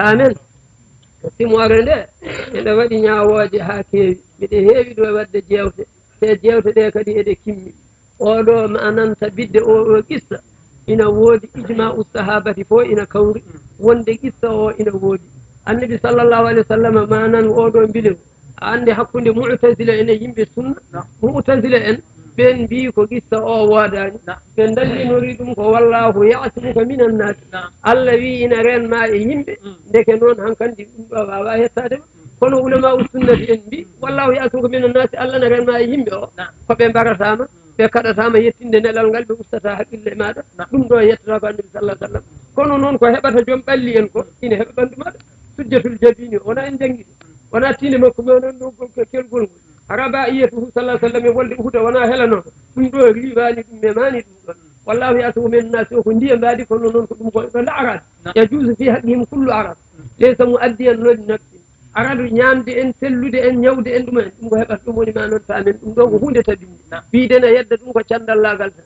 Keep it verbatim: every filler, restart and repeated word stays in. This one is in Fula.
Amen. Simoore nde ene waɗi ñaawooje haa keewi. Miɗe heewi ɗo waɗde jeewte, te jeewte ɗe kadi eɗe kimmi. Oɗo maananta bidde o, o qissa ina woodi, ijma'u sahabati fof ina kawri wonde qissa o ina woodi. Annabi sallallahu alaihi wasallam manan oɗo mbilew. A ande hakkunde mu'tazila en e yimɓe sunna, mu'tazila en ɓen mbi ko qissa o woodani. Ɓe dallinori ɗum ko wallahu ya'simuka minan nas. Allah wi ina renma e yimɓe. Ndeke noon hankandi ɗum ɗo wawa hettade ma. Kono ulama u sunnati en mbi wallahu ya'simuka minan nas, Allah na renma e yimɓe o. Ko ɓe mbaratama, ɓe kaɗatama yettinde nelal ngal, ɓe ustata haqqille maɗa. Ɗum ɗo yettata ko annabi sallallahu alaihi wasallam. Kono noon ko heɓata joom ɓalli en ko ina heɓa ɓandu maɗa. Sujjatul jabini, wona en jangi ɗum. Wona tinde makko ma noon ɗo gol-, kelgol ngol. Raba iyatuhu sallallahu alaihi wasallam e wolde Uhuda wona helano. Ɗum ɗo riwani ɗum, memani ɗum ɗon. Wallahu ya'simuka minan nas o ko ndiya mbaadi, kono noon ko ɗum ko ɗo la arad. Yajuzu fi haqqihim kullu arad. Laysa mu'addiyan li nafsin. Aradu ñaamde en, sellude en, ñawde en, ɗum en. Ɗum ko heɓata ɗum woni ma noon faamen. Ɗum ɗo ko huunde tabinde. Wiide na yedda ɗum ko candallaagal tan.